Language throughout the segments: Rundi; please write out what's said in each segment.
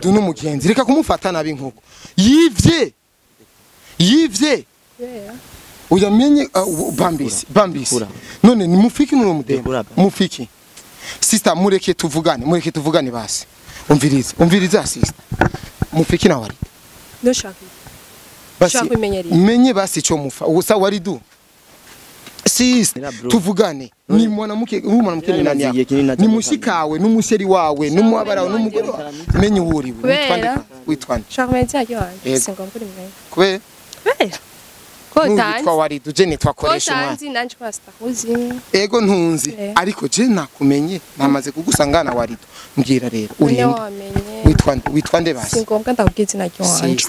N'umugenzi reka kumufata nabi nkuko yivye yivye uyamenye bambisi bambisi none ni mufiki n'uwo mudemba mufiki sister mureke tuvugane basi umviriza umviriza sister mufiki na wari ndoshaka basi menye basi ico mufa usa waridu sister tuvugane ni mwanamke uyu mwanamke ni nani yako ni mushikawe n'umusheri wawe n'umwabara n'umugore menye uwuri witwa witwa Charmaine yanje singomba uri mwenye kubera ko tanzi witwa waridu je nitwakoresha umwana ko tanzi nanje pastor uzi ego ntunzi ariko je nakumenye namaze kugusangana waridu mbwira rero uri witwa witwa nde basi singombwa ndakubwira izina ryanje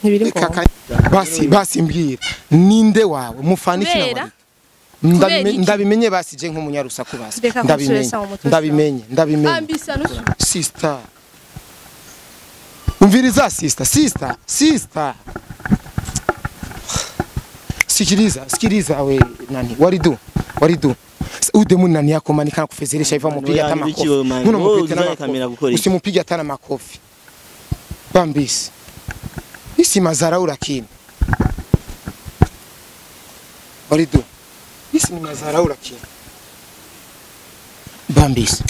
ntibiri ngombwa basi basi mbwira ninde wawe mufaniki na waridu ndabimenye basi je nk'umunyarusaku basi ndabimenye ndabimenye sister umviriza sister sister sister sikiliza sikiliza we nani waridu waridu udemu nani yako mani kana kufezeresha iva mupiga hata makofi muno mupite na makofi usimupiga hata na makofi bambisi isi mazarau lakini waridu isi ni mazarau lakini bambisi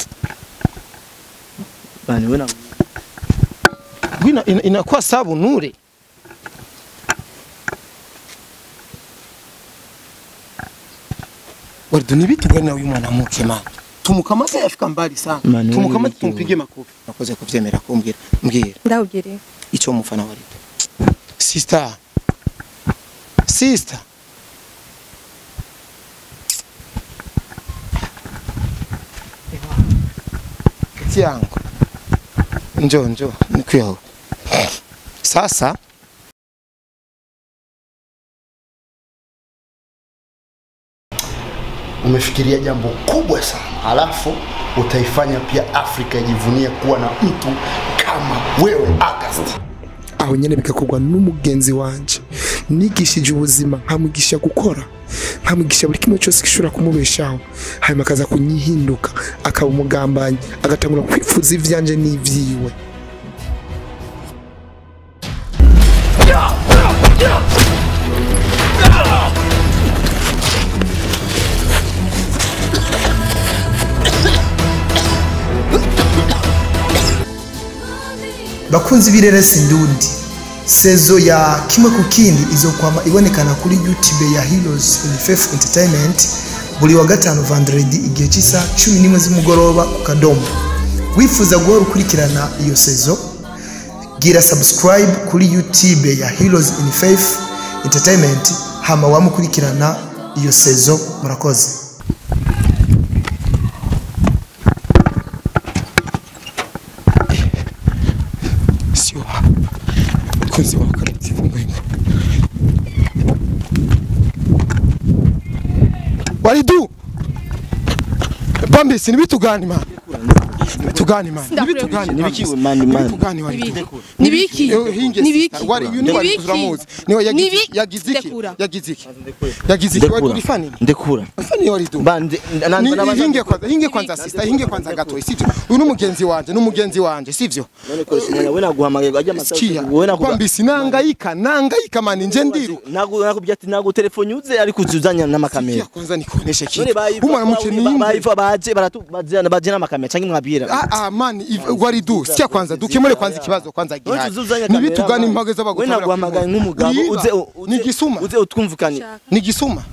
bani wena gwina inakuwa sabu nure waridu ni vitu gani uyu mwanamke man tumukamate yafika mbali sana tumukamate tumpige makofi nakoze kuvyemera kumbwira mbwira ndabwire ico mufana waridu sister sister yangu njoo njoo nikuyo sasa umefikiria jambo kubwa sana alafu utaifanya pia Afrika ijivunie kuwa na mtu kama wewe August. Aho nyene bikakogwa n'umugenzi wanje nigishije ubuzima nkamugisha gukora nkamugisha buri kimwe cyose gishobora kumubeshaho hanyuma akaza kunyihinduka akaba umugambanyi agatangura kwifuza ivyanje n'ivyiwe. Bakunzi b'ireresi ndundi sezo ya kimwe ku kindi izokwama ibonekana kuri YouTube ya Heroes in Faith Entertainment buri wa gatanu vendredi igihe cy'isa 11 z'umugoroba ku kadomo. Wifuza guhora ukurikirana iyo sezo gira subscribe kuri YouTube ya Heroes in Faith Entertainment hama wamukurikirana iyo sezo. Murakoze. Mkunzi wako katifunga. Waridu Bambisi ni vitu gani man? Vitu gani man? Ni vitu gani? Ni biki man man. Vitu gani waridu? Ni biki? Ni biki? Wari you ni wari ni yagiziki yagiziki. Yagiziki wari fani. Ndekura. Fani waridu. Bande hinge kwanza hinge kwanza sister hinge kwanza gato sivyo. Uyu n'umugenzi wanje n'umugenzi wanje sivyo. None koresha mwana we naguhamagaye ajya amasaha we nakuba. Bambisi nangaika nangaika man nje ndiru. Nagu nakubye ati nagu telefone uze ari kuzuzanya n'amakamera. Kwanza nikoneshe kitu. Umwana ni bayiva baje baratu baje n'amakamera cyangwa mwabira. Ah ah man waridu sikia kwanza dukemure kwanza ikibazo kwanza gihari. Ni bitu gani impage z'abagutabara. We naguhamagaye nk'umugabo uze ni gisuma uze utwumvukane. Ni gisuma.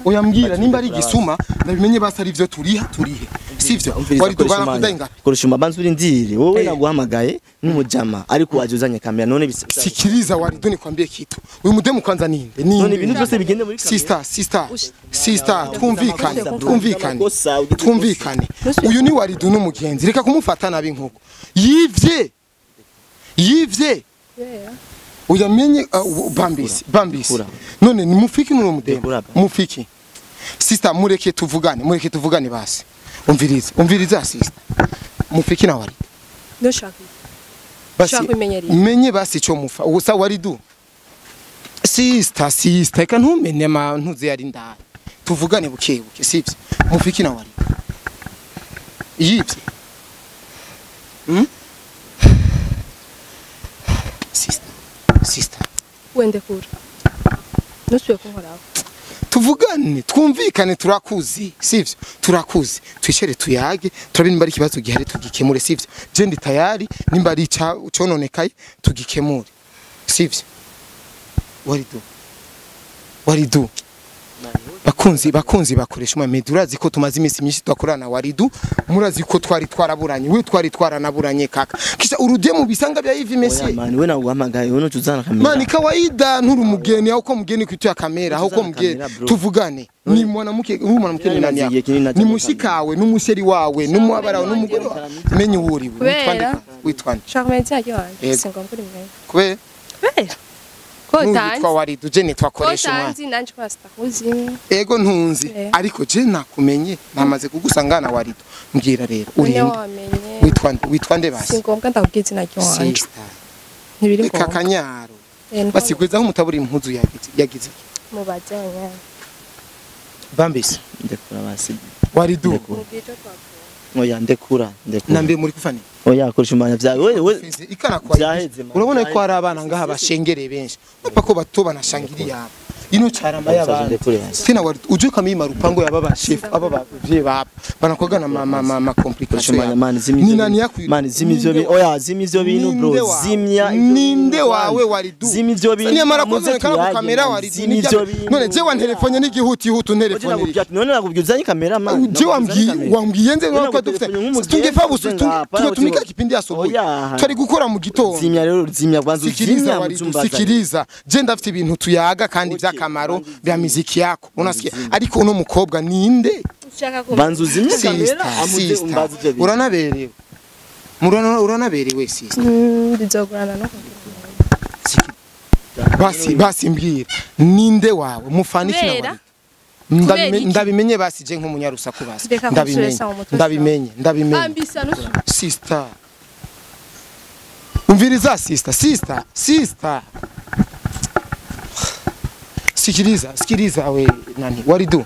Oyambwira nimba ari gisuma ndabimenye basi ari ivyo turiha turihe. Sivyo waridu barakudenga. Koresha mabanzu urindire wowe naguhamagaye nk'umujama ariko waje uzanye kamera none sikiriza waridu nikwambie kitu. Uyu mudemu kwanza ninde? None ibintu byose bigende muri kamera. Sister sister sister twumvikane twumvikane twumvikane. Uyu ni waridu n'umugenzi reka kumufata nabi nkuko yivye yivye uyamenye bambisi bambisi none ni mufiki n'uwo mudemba mufiki sister mureke tuvugane basi umviriza umviriza sister mufiki na waridu ndoshaka basi menye basi ico mufa usa waridu sister sister eka ntumene ma ntuze yari ndani tuvugane buke buke sivyo mufiki na waridu yivye. Sister, sister, Wende kure. Ntusubiye kunkoraho. Tuvugane, twumvikane, turakuzi, sivyo? Turakuzi, twicare tuyage, turabe nimba ari ikibazo gihari tugikemure, sivyo? Je ndi tayari, nimba ari icononekaye tugikemure, sivyo? Waridu, Waridu, bakunzi bakoresha umwami. Urazi ko tumaze iminsi myinshi twakorana Waridu, murazi ko twari twaraburanye, we twari twaranaburanye kaka, kisha urudiye mu bisanga bya Yves Messi. Oya man, we naguhamagaye wowe ntuzana kamera. Mani kawaida nturi umugeni, aho ko mugeni kwituya kamera, aho ko mugeni tuvugane. Ni mwanamke, huyu mwanamke ni nani yako? Ni mushikawe, n'umusheri wawe, n'umwabara wawe, n'umugore wawe. Menye uwo uri. Witwa nde? Charles yagiye. Singombwa uri mwe. Kubera? Kubera. Ko utanzi. Witwa Waridu, je nitwakoresha umwana. Ko utanzi nanje ko sitakuzi. Ego ntunzi, ariko je nakumenye, namaze kugusangana Waridu. Mbwira rero, uri nde? Witwa nde? Witwa nde basi? Singombwa ndakubwira izina ryanje. Ntibiri ngombwa. Kakanyaro. Basigwizaho umutaburi impuzu yagize. Mubaze nyane. Bambise. Ndekura basi. Waridu. Oya ndekura. Nambe muri kufani. Oya koresha umwanya byawe. Wewe ikana kwa. Urabona ko ari abana ngaha bashengereye benshi. Bapa ko bato banashangiriye aba. Ino carama y'abana. Tena Waridu uje kamima rupango yaba ba chef aba bavye baba. Banakwagana ma complication. Ni nani yakwi? Man zimi ivyo bintu. Oya zimi ivyo bintu bro. Zimya. Ninde wawe Waridu? Zimi ivyo bintu. Nyamara ko kana ku kamera Waridu. None je wa telefone n'igihuti hutu telefone. None nakubwiye uzanye kamera man. Je wambwiye nze ko dufite. Tungefa busu tungetumika kipindi asubuhi. Twari gukora mu gitondo. Zimya rero zimya kwanza uzimya mu sikiriza. Je ndafite ibintu tuyaga kandi by'akamaro bya miziki yako. Unasikia? Ariko uno mukobwa ninde? Banza uzimye kamera amuze umbaze ivyo bintu. Uranaberewe. Murana uranaberewe sister. Bizogorana no. Basi mbwira ninde wawe mufaniki na wawe? Ndabimenye basi je nk'umunyarusaku basi. Ndabimenye. Sister. Umviriza sister. Sikiliza we nani Waridu.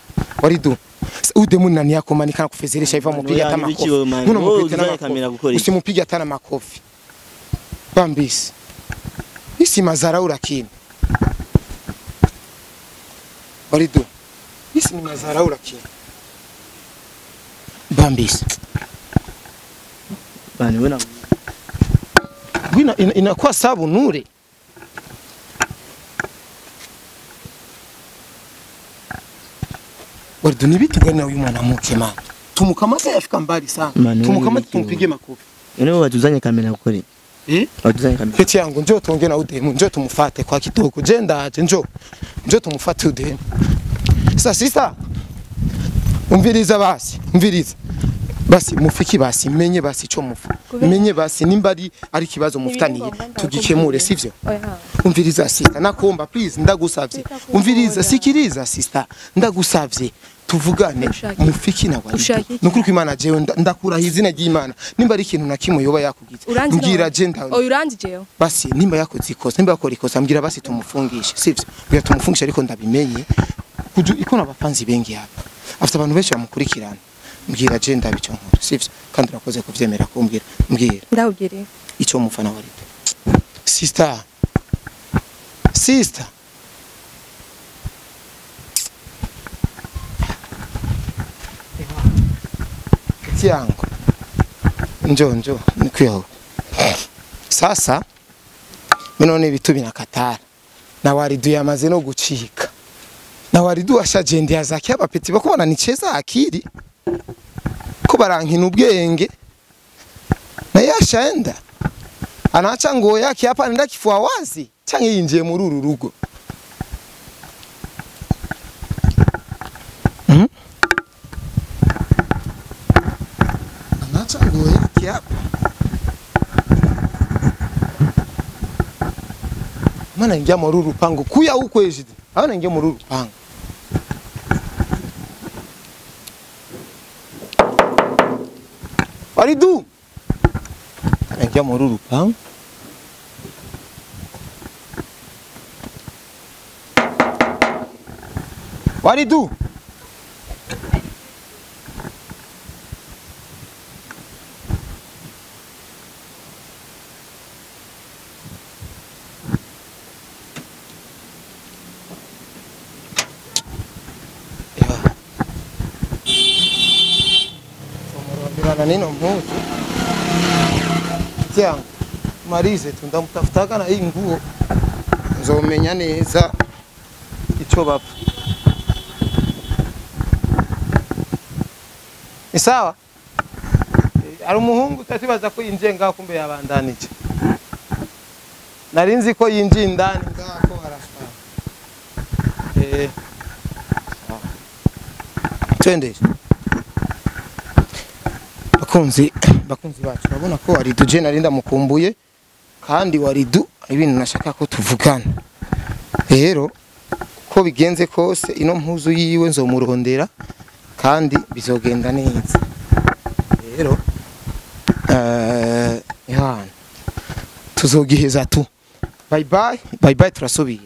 Ude nani yako mani kana kufezeresha iva mupiga hata makofi. Usimupiga hata makofi. Bambisi. Isi mazara urakini. Waridu. Isi ni mazara urakini. Bambisi. Bani wena. Wina inakuwa sabu nure. Waridu ni vitu gani huyu mwanamke man? Tumukamate yafika mbali sana. Tumukamate tumpige makofi. Wewe watuzanye kamera kuri. Watuzanye kamera. Peti yangu njoo tuongee na udemu, njoo tumufate kwa kitoko. Je ndaje njoo. Njoo tumufate udemu. Sasa sister. Umviriza basi, umviriza. Basi mufiki basi menye basi ico mufu. Menye basi nimba ari kibazo mufitaniye tugikemure sivyo? Umviriza sister, nakuomba please ndagusavye. Umviriza sikiriza sister, ndagusavye. Tuvugane mufiki na Waridu. Nukuri kw'Imana jewe ndakuraha izina ry'Imana. Nimba ari ikintu na kimwe yoba yakugize. Mbwira je ndawe. Oya uranzi jewe. Basi nimba yakoze ikosa, nimba yakora ikosa mbwira basi tumufungishe, sivyo? Mbwira tumufungishe ariko ndabimenye. Kuju ikona abafanzi bengi hapa. Afite abantu benshi bamukurikirana. Mbwira je ndabico nkora, sivyo? Kandi urakoze kuvyemera kumbwira. Mbwira. Ndakubwira. Ico mufana Waridu. Sister. Sister. Yangu njoo nikuyo. Sasa mimi vitu binakatara na Waridu yamaze no gucika na Waridu ashagende zake abapeti bakubona nicheza akili ko barankina ubwenge na yashaenda anacha ngo yake hapa nenda kifua wazi canke yinjiye muri uru rugo. Mana ingia muri rupango kuya huko ejide. Ana ingia muri rupango. Waridu. Ana ingia muri rupango. Waridu. Ndamutafutana nino mpuzu yangu marize tu ndamutafutaga na hii nguo nzomenya neza ico bapfa. Ni sawa? Ari umuhungu utatibaza ko yinjiye ngaho kumbe yabandanije. Nari nzi ko yinjiye indani ngaho ko arashaka. Twende. Bakunzi bacu urabona ko Waridu je nari ndamukumbuye kandi Waridu ibintu nashaka ko tuvugana. Rero ko bigenze kose ino mpuzu yiwe nzomurondera kandi bizogenda neza. Rero yana tuzogiheza tu. Bye bye, bye bye turasubira.